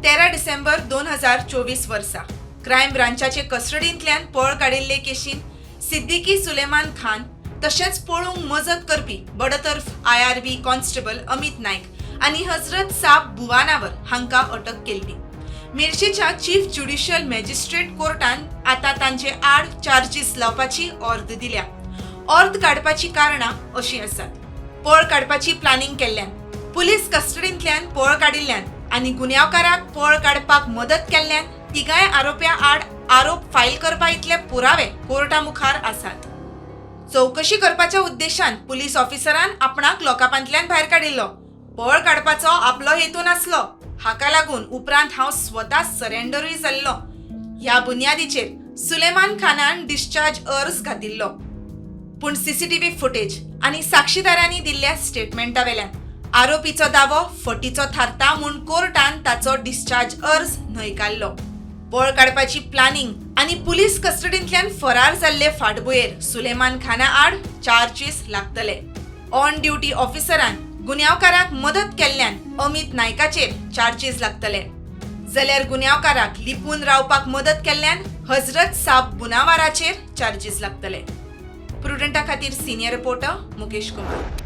13 डिसेंबर 2024 वर्सा क्रायम ब्रांचाचे कस्टडींतल्यान पळ काडिल्ले केशीन सिद्दीकी सुलेमान खान तशेंच पळूंक मजत करपी बडतर्फ आयआरबी कॉन्स्टेबल अमित नायक आनी हजरत साब बुवानावर हांकां अटक केल्ली. मेर्शेच्या चीफ ज्युडिशियल मॅजिस्ट्रेट कोर्टान आतां तांचे आड चार्जीस लावपाची ऑर्द दिल्या. ऑर्द काडपाची कारणां अशीं आसात: पळ काडपाची प्लानिंग केल्ल्यान, पुलीस कस्टडींतल्यान पळ काडिल्ल्यान आनी गुन्यांवकाराक पळ काडपाक मदत केल्ल्यान तिगांय आरोप्यां आड आरोप फायल करपा इतले पुरावे कोर्टा मुखार आसात. चवकशी करपाच्या उद्देशान पुलीस ऑफिसरान आपणाक लॉकापांतल्यान भायर काडिल्लो. पळ काडपाचो आपलो हेतू नासलो. हाका लागून उपरांत हांव स्वता सरेंडरूय जाल्लो. ह्या बुन्यादीचेर सुलेमान खानान डिस्चार्ज अर्ज घातिल्लो. पूण सीसीटीव्ही फुटेज आनी साक्षीदारांनी दिल्ल्या स्टेटमेंटा वेल्यान आरोपीचो दावो फटीचो थारता म्हूण कोर्टान ताचो डिस्चार्ज अर्ज न्हयकारलो. पळ काडपाची प्लानिंग आनी पुलीस कस्टडींतल्यान फरार जाल्ले फाटभुंयेर सुलेमान खाना आड चार्जीस लागतले. ऑन ड्युटी ऑफिसरान गुन्यांवकाराक मदत केल्ल्यान अमित नायकाचेर चार्जीस लागतले, जाल्यार गुन्यांवकाराक लिपून रावपाक मदत केल्ल्यान हजरत साब बुनावाराचेर चार्जीस लागतले. प्रुडंटा खातीर सिनियर रिपोर्टर मुकेश कुमार.